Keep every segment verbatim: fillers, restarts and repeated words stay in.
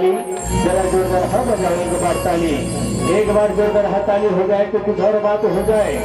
जरा जोरदार हाथ बजाओ, एक बार ताली, एक बार जोरदार हाथ ताली हो जाए तो कुछ और बात हो जाए।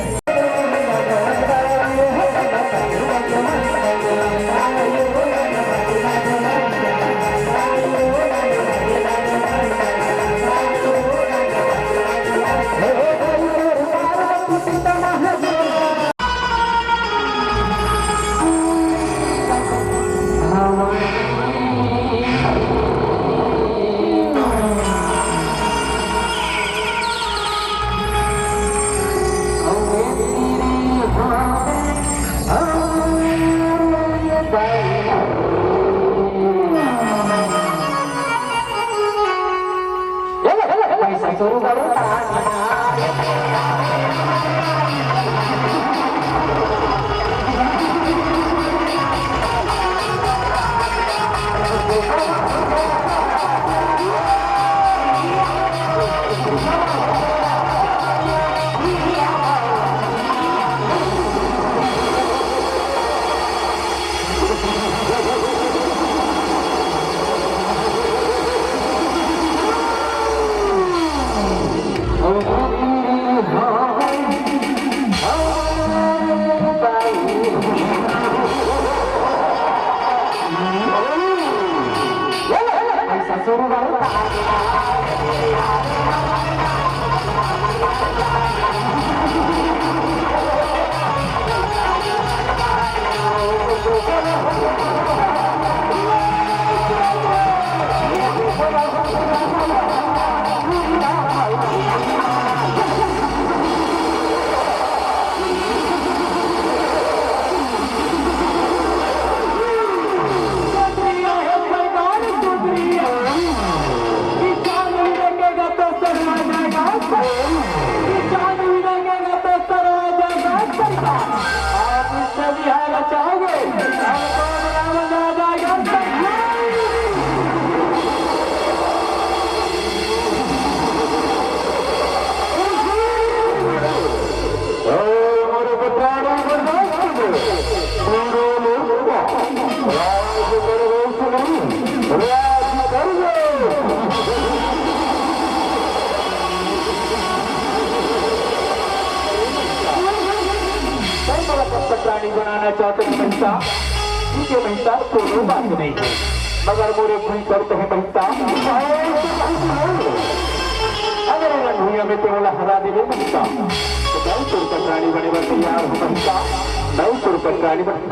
प्राणी बनाना चाहते हैं महिषा, ठीक है महिषा, कोनो बात नहीं है, मगर मोरे भूत करते हैं महिषा। अगर इन भुइयां में तेरे हरा दे महिषा, तो मैं सुर का प्राणी बने बर तैयार हूँ महिषा, मैं सुर का प्राणी बने।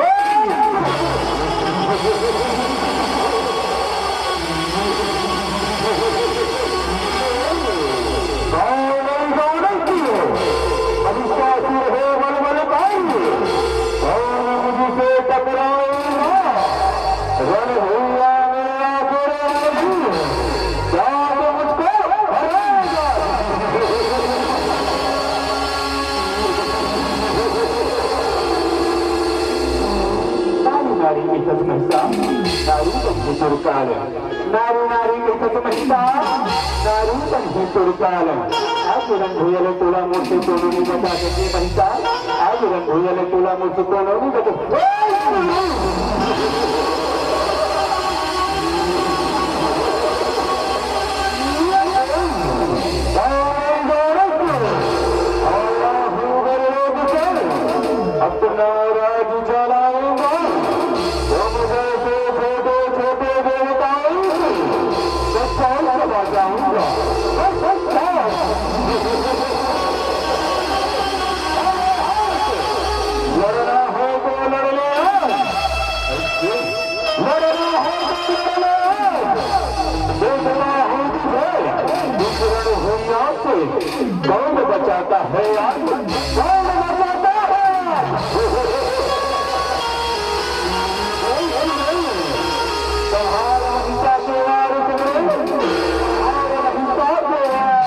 नारी नारी कहिथस महिषा, नारी बन के सुरकाल। नारी नारी कहिथस महिषा, नारी बन के सुरकाल। आज रंग भैया ले तोला मोर से कोनो नहीं बचा सके महिषा। आज रंग भैया ले तोला मोर से कोनो नहीं बचा। अपना राज चलाऊंगा। तुम जैसे छोटे छोटे देवताओं की सच्चाई से बचाऊंगा। बस, बस, बस। लड़ना हो तो लड़ ले आज। लड़ना हो तो लड़ ले आज। देखना हो तुझे, विचरण हुई आपसे। कौन बचाता है आज? कौन बचाता है आज? तुम्हारा हिस्सा के वार तुमने, तुम्हारा हिस्सा के वार।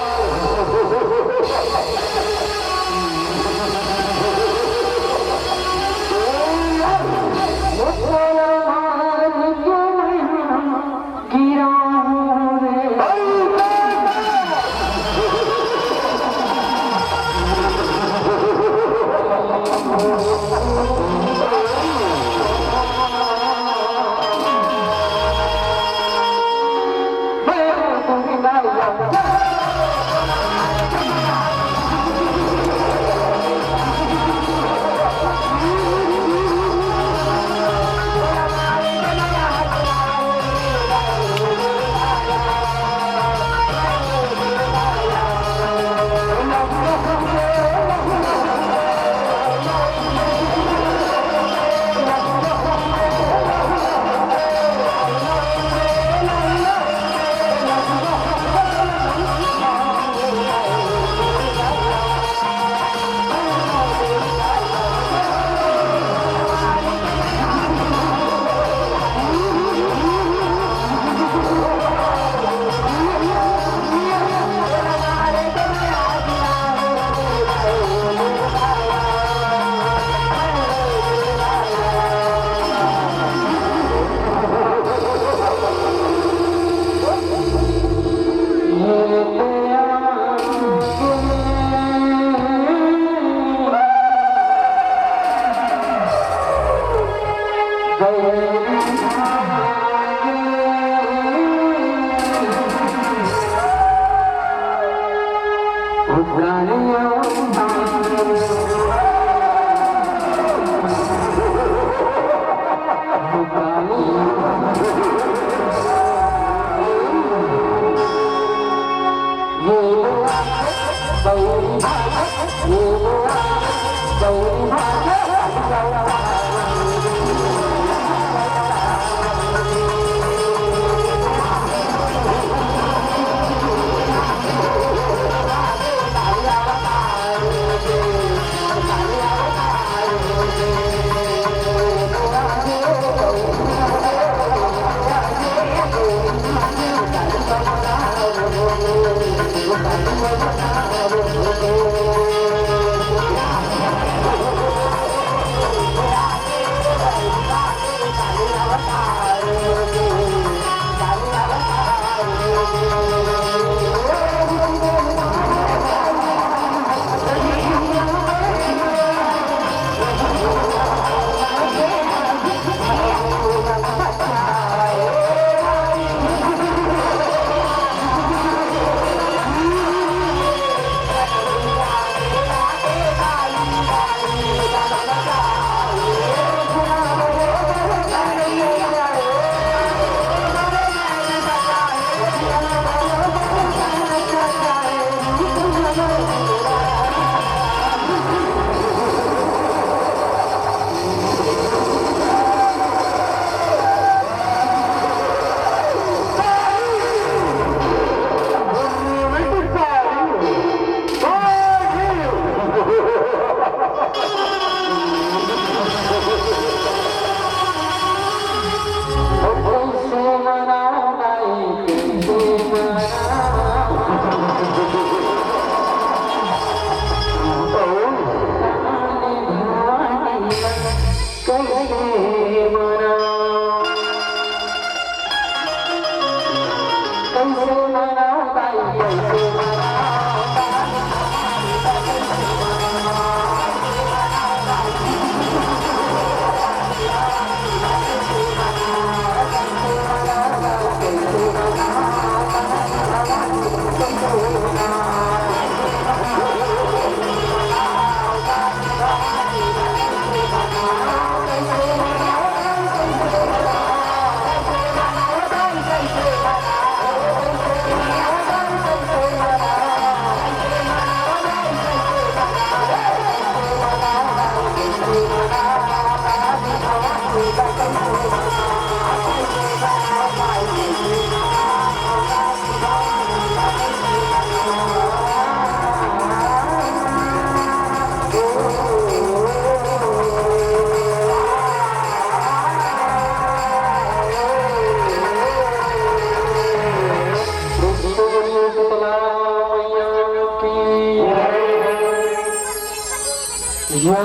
या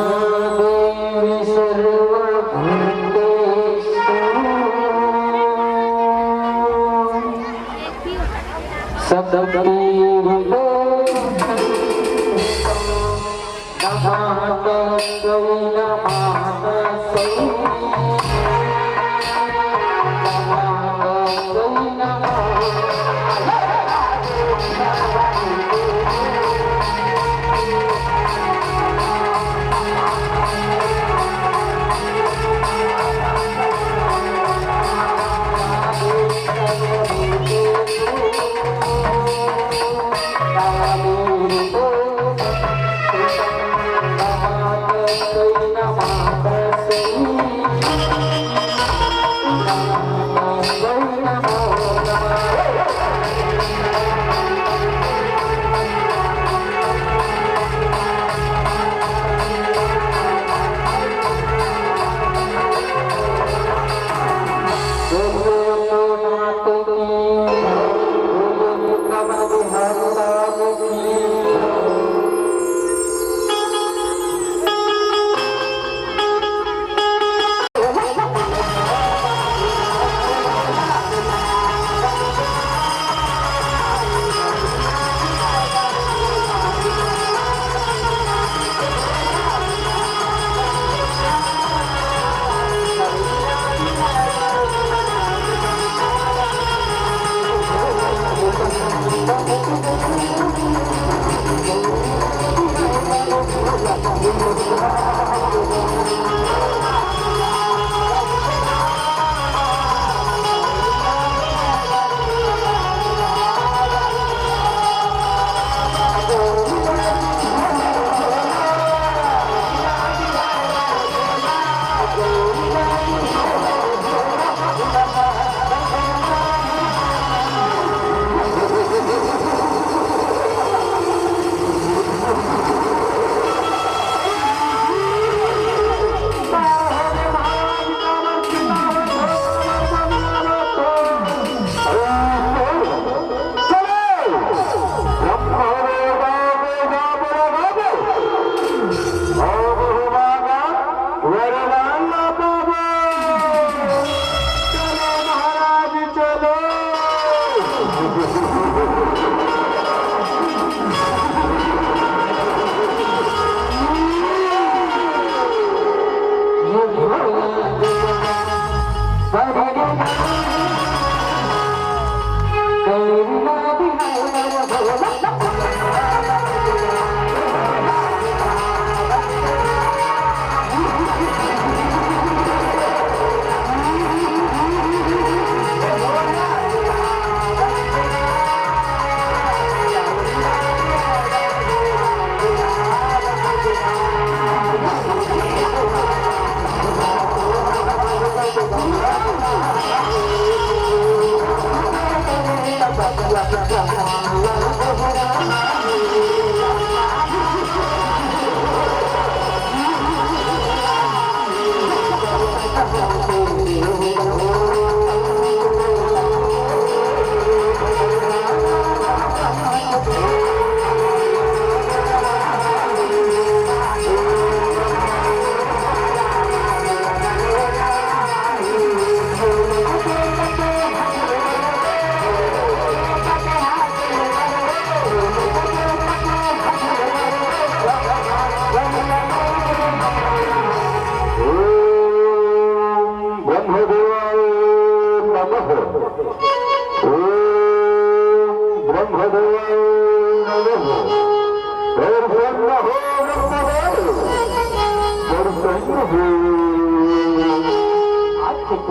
देवी सर्वभूतेषु शक्तिरूपेण नमस्तस्यै नमस्तस्यै नमस्तस्यै नमः।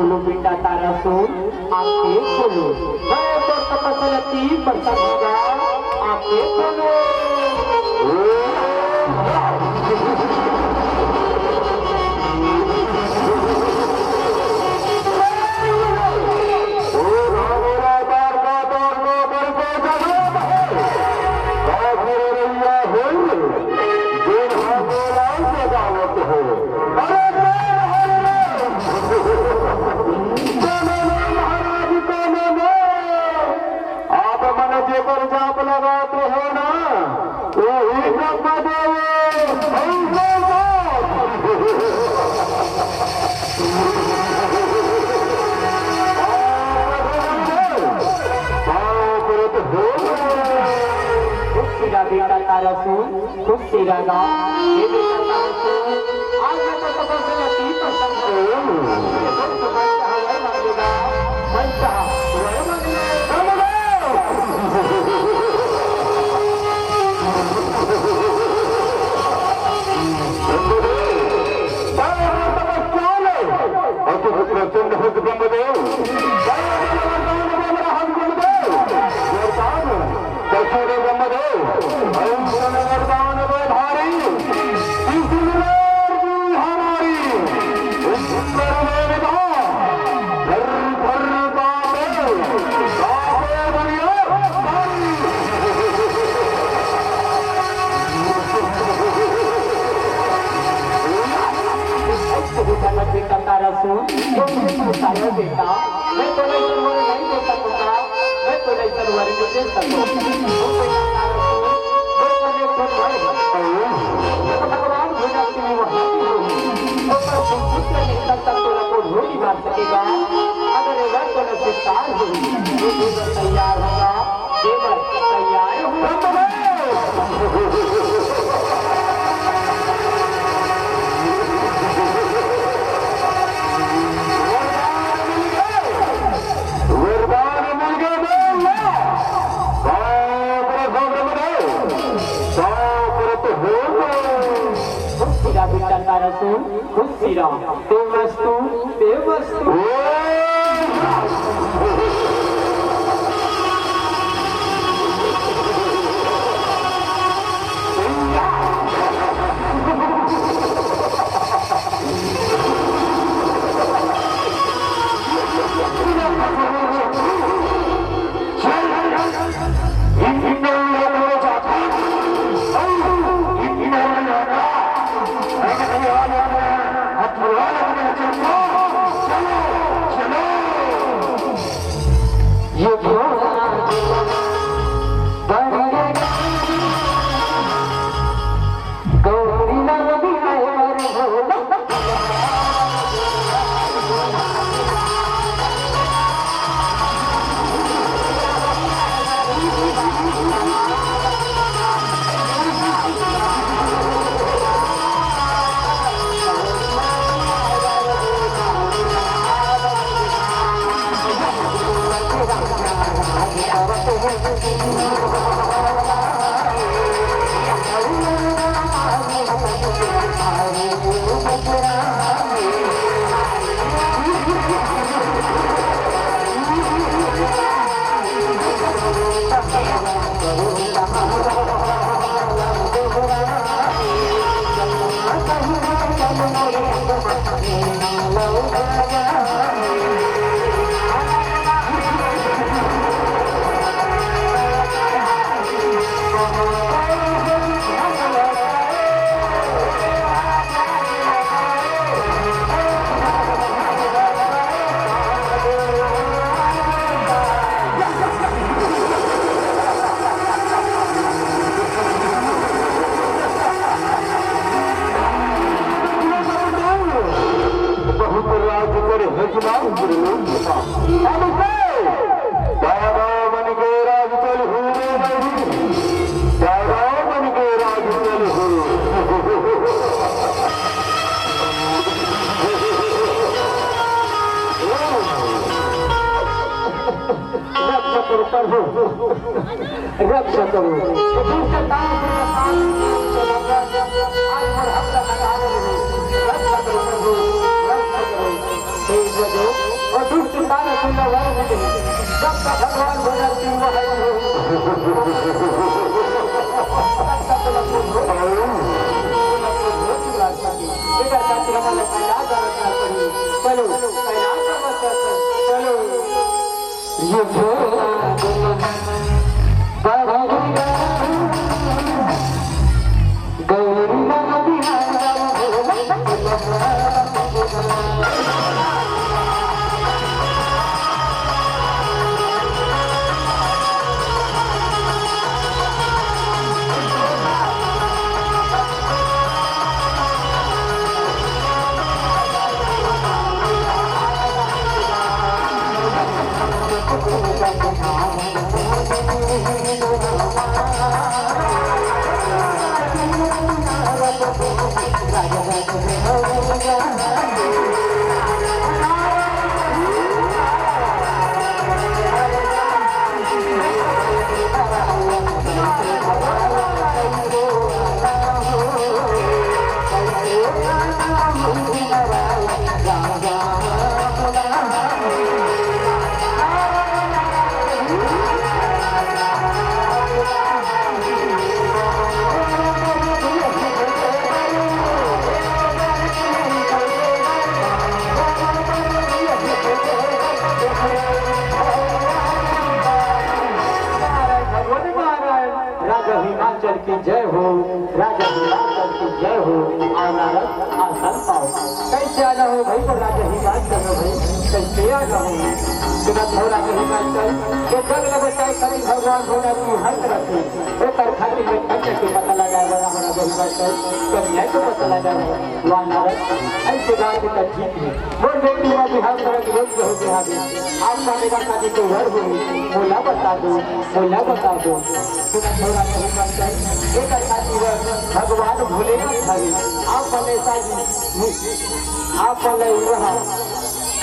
बोलो बेटा तारासुर, आंखें खोलो। मैं तो तपस्या की प्रसन्न होगा, आंखें खोलो। आप मन जेकर जाप लगात हो ना, वही ब्रह्मदेव, वही ब्रह्मदेव। खुशी रहा बेटा तारासुर, खुशी रहा। हे बेटा तारासुर, आज मैं तो तपस्या की प्रशंसा करूं। ये सब तो मन चाहा वर मांगेगा, मन चाहा वर मांगेगा। तपस्या ले, अति प्रसन्न हो ब्रह्मदेव। जय वरदान दे मेरा हरि ब्रह्मदेव। वरदान, दक्षिण ब्रह्मदेव, ऐसा वरदान दे भारी, किसी मिलोर की हमारी, इंद्र देवता, घर घर बापे, बापे दुनिया, भारी। बेटा तारासुर, जो मुझे बताया बेटा, मैं तो नहीं सुनवाने नहीं दे सकूंगा, मैं तो नहीं सुनवाने नहीं दे सकूंगा। तो बेटा तारासुर, जो मुझे सुनवाने, मैं तो भगवान हो जाती हूँ, वहाँ की हूँ। तो पर तुम खुद से नहीं कर सकते, ना कोई रोटी मार सकेगा। अगर ये वह तो नसीबदार हुई, ये भी तैयार होगा। देवर तैयार हो। वरदान मिल गए, वरदान मिल गए, बोल ना। बाप रे, बाप रे, बाप रे। बाप रे, तो हो गए। खुशी रहा बेटा तारासुर, खुशी रहा। देवस्तु, देवस्तु। बहुत राज करे हजमान गुरु। अब से दादा मन के राज चल हुए नहीं, दादा मन के राज चल हुए। रक्षा करो प्रभु, रक्षा करो। आज हर हफ्ता बता रहे हैं, रक्षा करो प्रभु, रक्षा करो। हे प्रभु, जब तक भगवान भोला सिंह है, तब तक लखन भोला, लखन भोला सिंह। एकर खातिर हमन ला कैलाश आराधना करी। चलो, कैलाश आराधना करी। चलो। ये भोला गौरी राजा हिमाचल की जय हो, राजा हिमाचल की जय हो। और नारद आसन पाओ। कैसे आना हो भाई, तो राजा हिमाचल हो भाई, कैसे आना हो? सुनत हो राजा हिमाचल, जो जग ल बचाए खातिर भगवान भोला की हंस रखे। ओकर खातिर में कन्या के पता लगाए वाला हो राजा हिमाचल, कन्या के पता लगाए वाला। वाह नारद, ऐसे बात तो ठीक है। मोर बेटी मा बिहाव करत रोज बहुत बिहाव है। आप माने का शादी तो घर हुई, मोला बता दो, मोला बता दो। सुनत हो राजा हिमाचल, एकर खातिर भगवान भोलेनाथ हवे। आप बने साजी, आप बने वहाँ,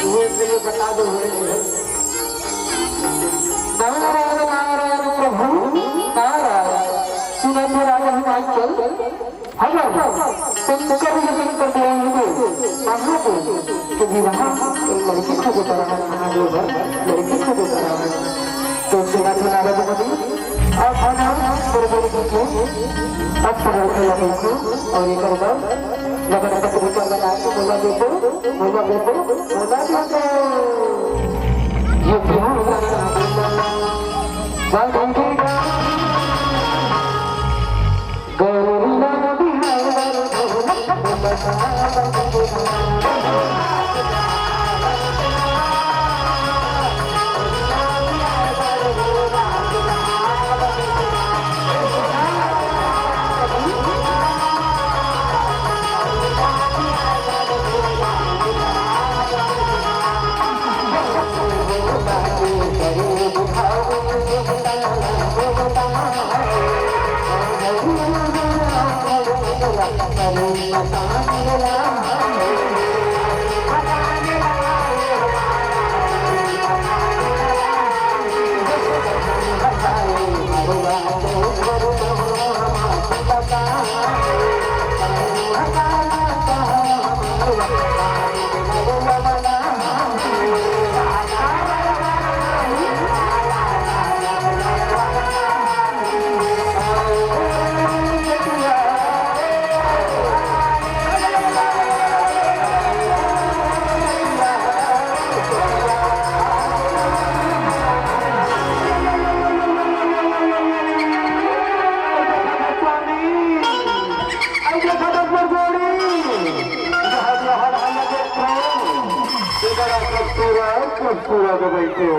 ये मेरे बता दो, भोले। नारायण, नारायण प्रभु, नारायण। सुनत हो राजा हिमाचल, अगर शंकर ही शंकर देव को, कहाँ को, तो विवाह एक लड़की को जो कराना, महादेव भर लड़की को जो कराना। तो सुना था नारद मुनि, अब है ना, बड़े बड़े को, अब पकड़ के लगे को, और ये कर दो, लगन पत्रिका बना के बोला देखो, बोला देखो, बोला देखो। ये क्या हो रहा है? पूरा, पूरा के बैठे हो।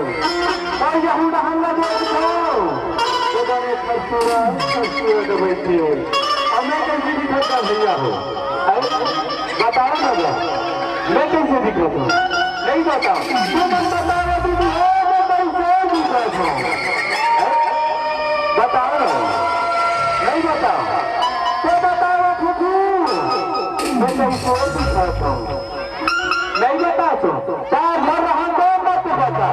और यहू डहन ला देख लो, तो बड़े खूबसूरत, खूबसूरत बैठे हो। और मैं कैसे दिखता भैया हो? हैं? बताओ ना बा, मैं कैसे दिखता हूँ? नहीं बताओ। तुम बताओ दीदी, ओ, मैं कैसे दिखता हूँ? हैं? बताओ ना। नहीं बताओ। तो बताओ फूफू, मैं कैसे दिखता हूँ? नहीं बता तो, तार भर रहा तो मत बता।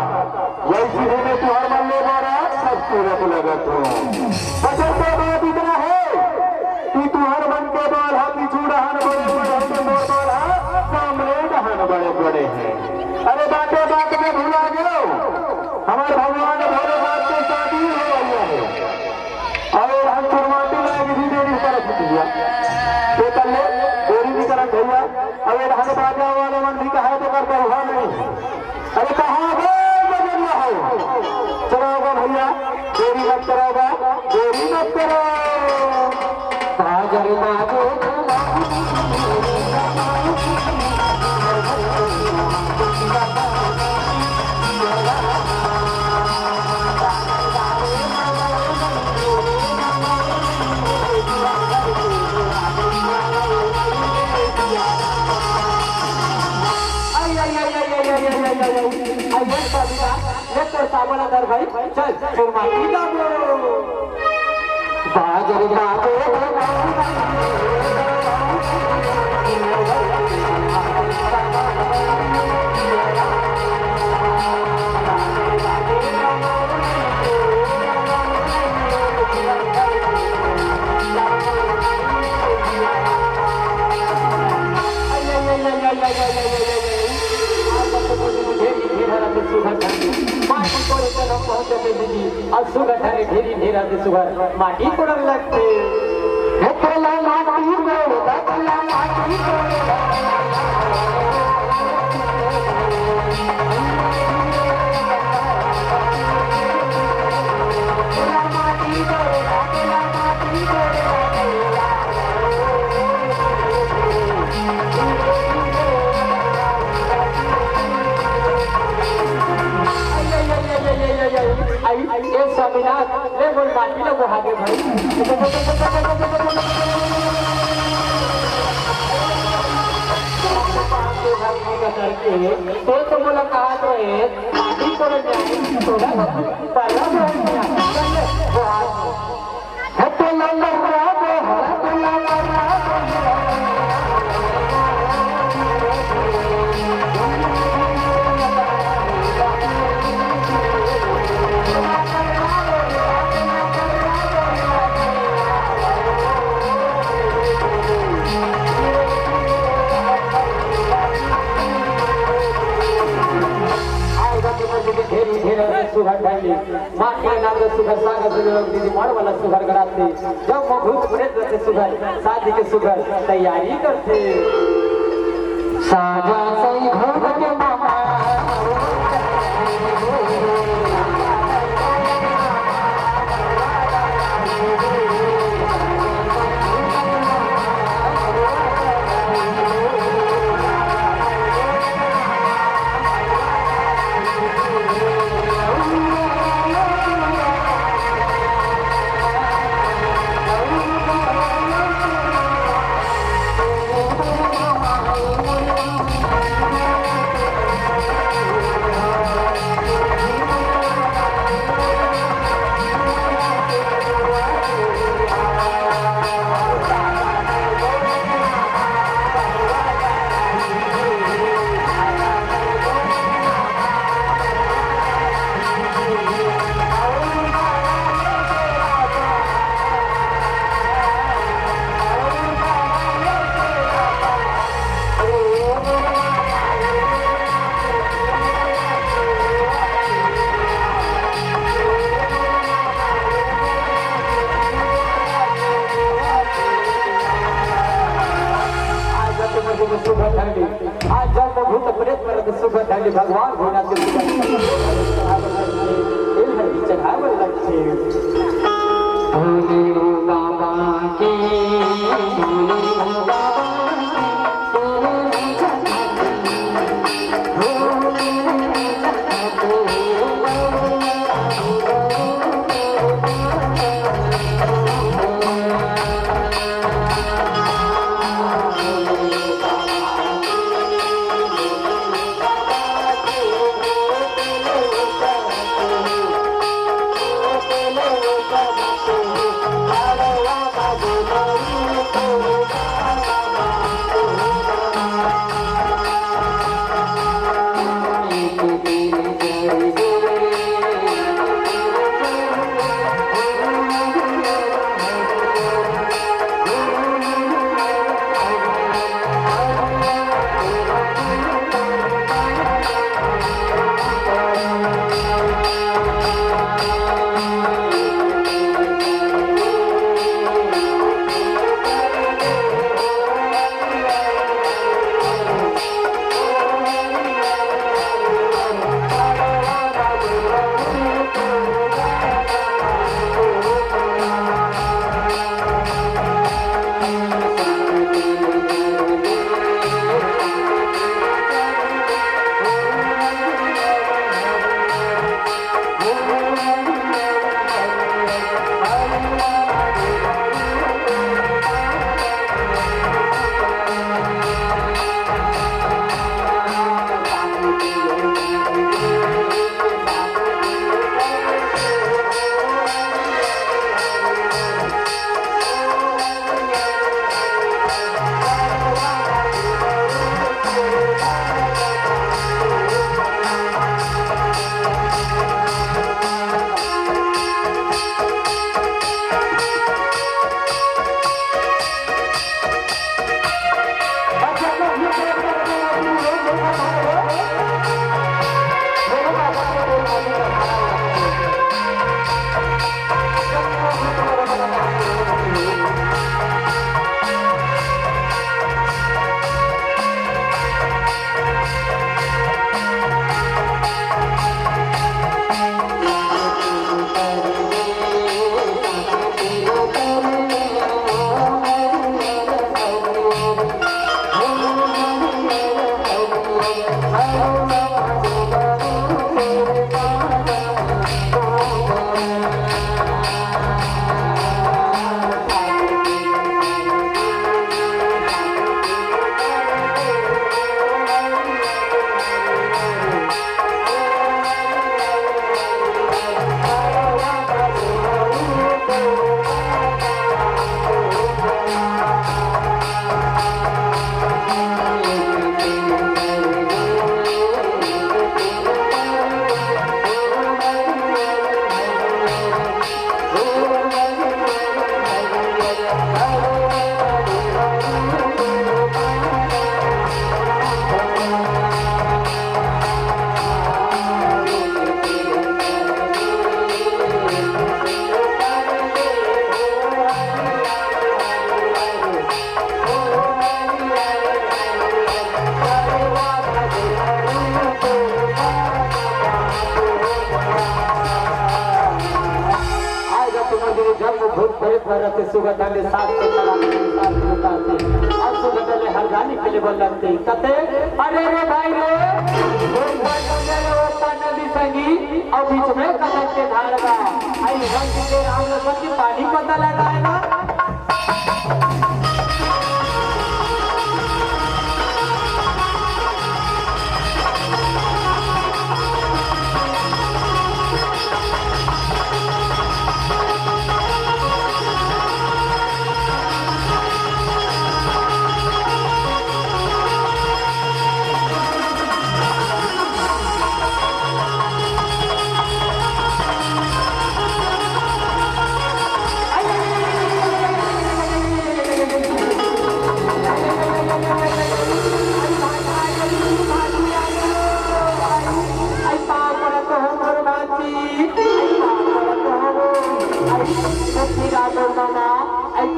वैसे ही मैं तुहर मन ले बारा खूबसूरत लगत हो। बचन तो बात इतना है कि तुहर मन के बाल हा पीछू डहन बड़े बड़े हैं, मोर बाल हा सामने डहन बड़े बड़े हैं। अरे बाते बात में भुला गयो, अइया स्वामीनाथ, ले तोर सामान ला धर भाई, चल, चुरमाटी गाबो। बाजर गाबो। सुघर ढेरी ढेरा दे सुघर। माटी कोड़े तन हम पहुँच जाते दीदी। अउ सुघर ढेरी ढेरा दे सुघर। माटी कोड़न लगथे। हे तोला माटी कोड़, तोला माटी कोड़। आई, आई, ए स्वामीनाथ, ले मोर माटी ल बोहा दे भाई। तो तो मोला कहत रहे, माटी तोरे जाए, तोरा तो पहला बोहा दिया। ढेरी ढेर सुघर ढाली। माटी के नाम के सुघर साग सुघर लोग दीदी मार वाला सुघर गड़ाथे। जम्मो भूत प्रेत रथे सुघर, शादी के सुघर तैयारी करथे। साजा सही घर के मामा। आज जब तुम मुझे सुबह ढाली, आज जब मैं भूत प्रेत मरत सुबह ढाली, भगवान भोलेनाथ के सुबह ढाली चढ़ावल लगथे। भोले बाबा की, भोले बाबा की, भोले बाबा की। अरे भरत सुगत ले साथ से चला, साथ से उतारते। और सुगत ले हर गाली के लिए बोल लगते। कते, अरे रे भाई रे, वो पानी ले वो पानी भी संगी, और बीच में कदम के धार बा। आई रंग के राम लखन की पानी पता लगाएगा।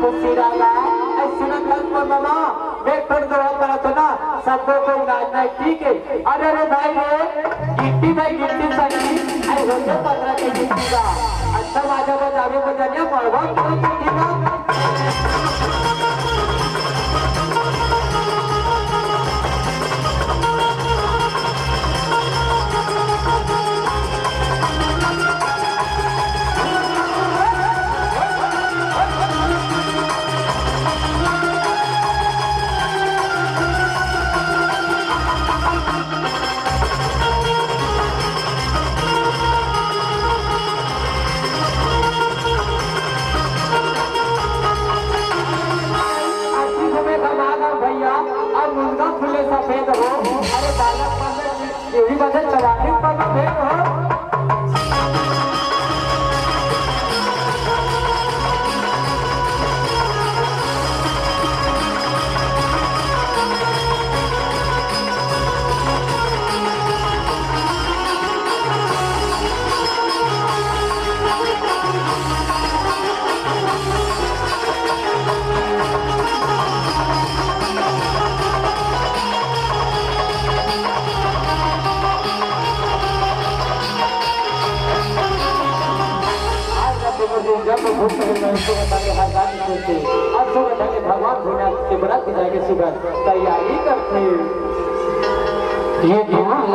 खुशी रागा, ऐ सुनत हस मोर ममा, मैं थोड़ दो करत हो ना, सबको कोई नाचना है, ठीक है। अरे रे भाई रे, गिट्टी भाई गिट्टी सही, ऐ होते पतरा के गिट्टी का। अच्छा बाजा बजावे बजानिया मरवा कोई गिट्टी का। अभी घूमे घमा कर भैया, अब मुनगा फूले सफेद हो। अरे बालक बने, ये भी बने चवालीस पर में भेद हो। आज का दिन जब भूख लगे, तो बताइए, हर बात सोचे। अब तो बताइए, भगवान भोलेनाथ के बरात जाके सुबह तैयारी करते। ये ध्यान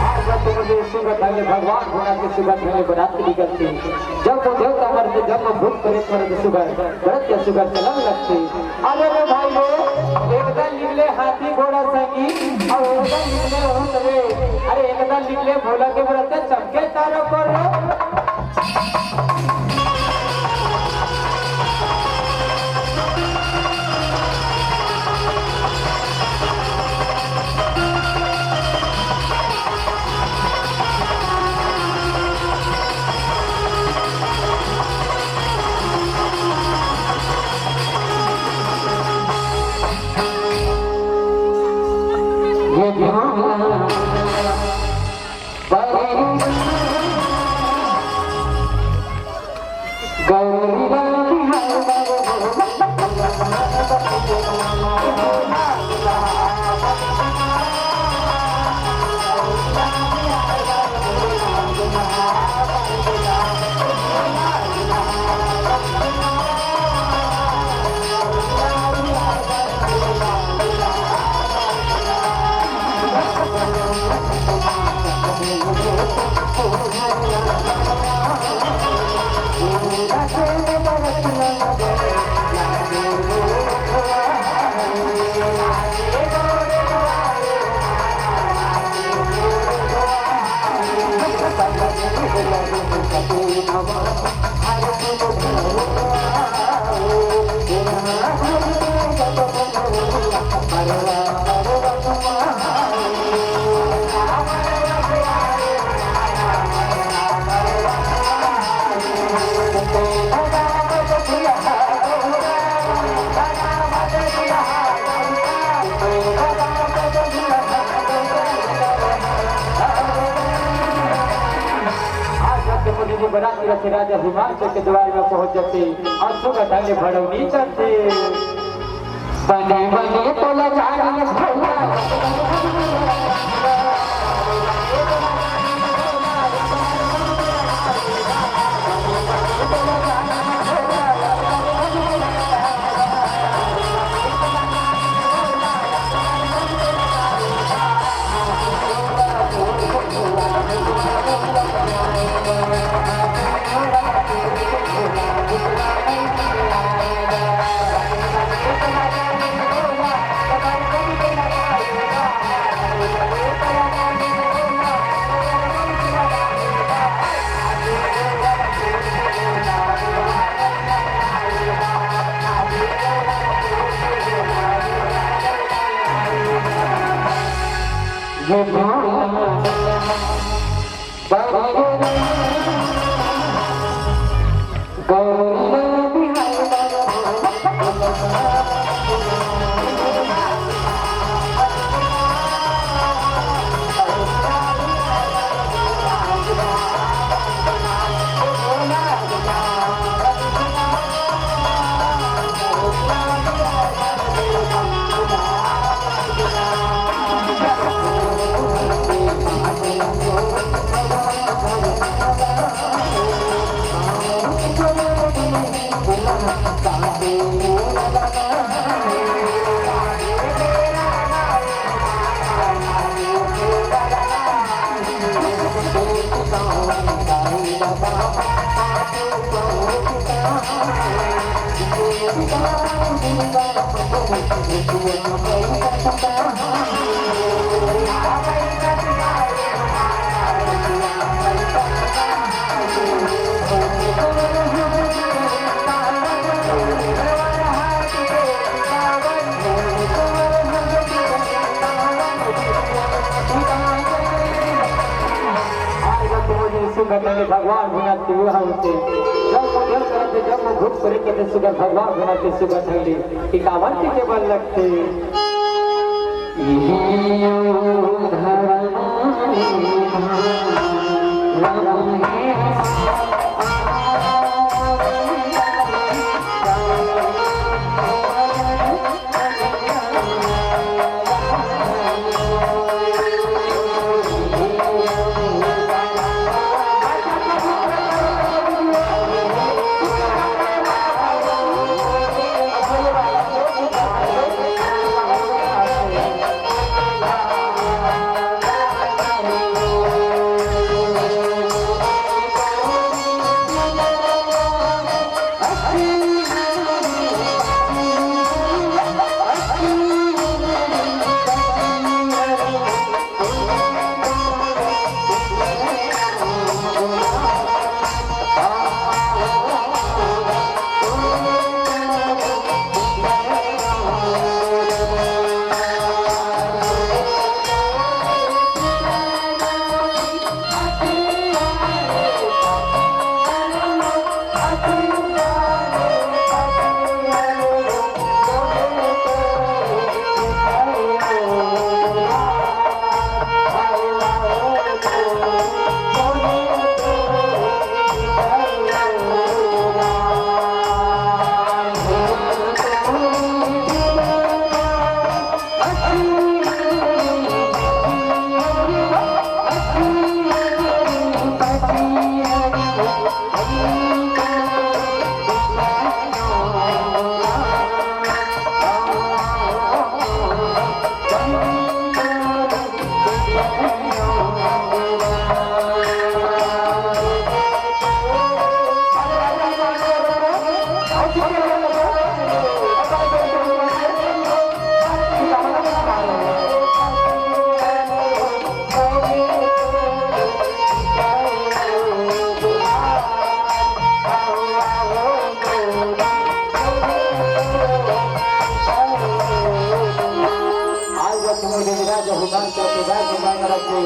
आज तुम देव सुगत है, भगवान होना के सुगत है, बरात निकलती। जब वो देवता मर के, जब वो भूत प्रेत मर के सुगत, बरत के सुगत चलन लगती। अरे रे भाई रे, एकदम निकले हाथी घोड़ा संगी, और एकदम निकले ऊंट रे। अरे एकदम निकले भोला के बरत के चमके चारों को रे। ये ध्यान बरात रथ राजा हिमांचल के द्वार में पहुंच जाथे अउ सुगत ढंग ले भड़ौनी करथे। बने बने तोला जाने भैया। आज जब तुम मुझे सुगत हंगली भगवान भोलेनाथ के विवाह होथे, जब मुझे करते, जब मैं भूत प्रेत करते सुगत भगवान भोलेनाथ के सुगत हंगली कि कावन के केवल लगथे। इहियो धर्म आज जब तुम्हें गजराज भगवान चौकीदार भगवान रखे,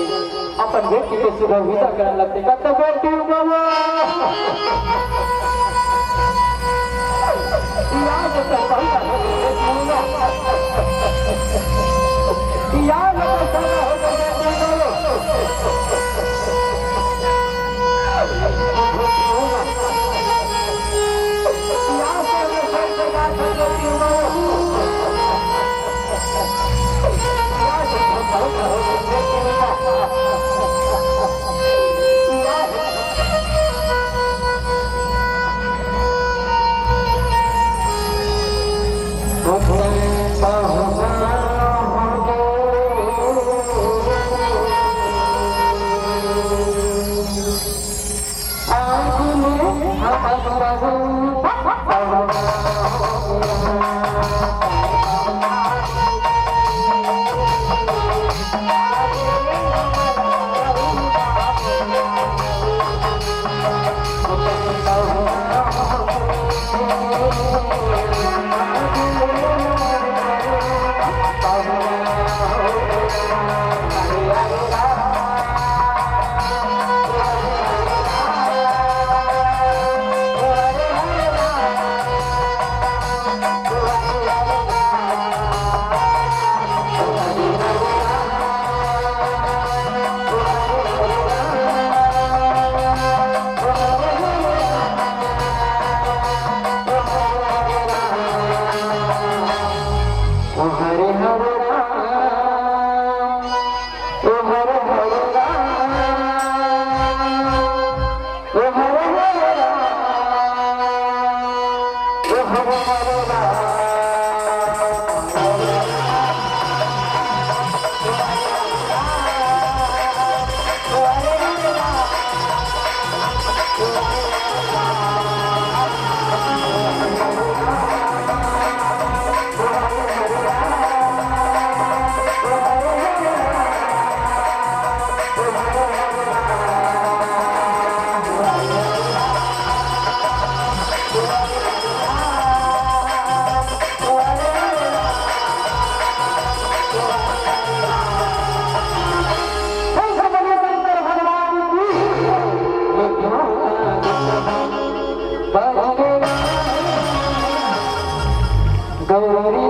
अपन बेटी के सुबह विदा करन लगथे, कहथे, "बेटी बाबा, याद तो पहला हो गया, याद तो पहला हो गया, बेटी बाबा।" गौरी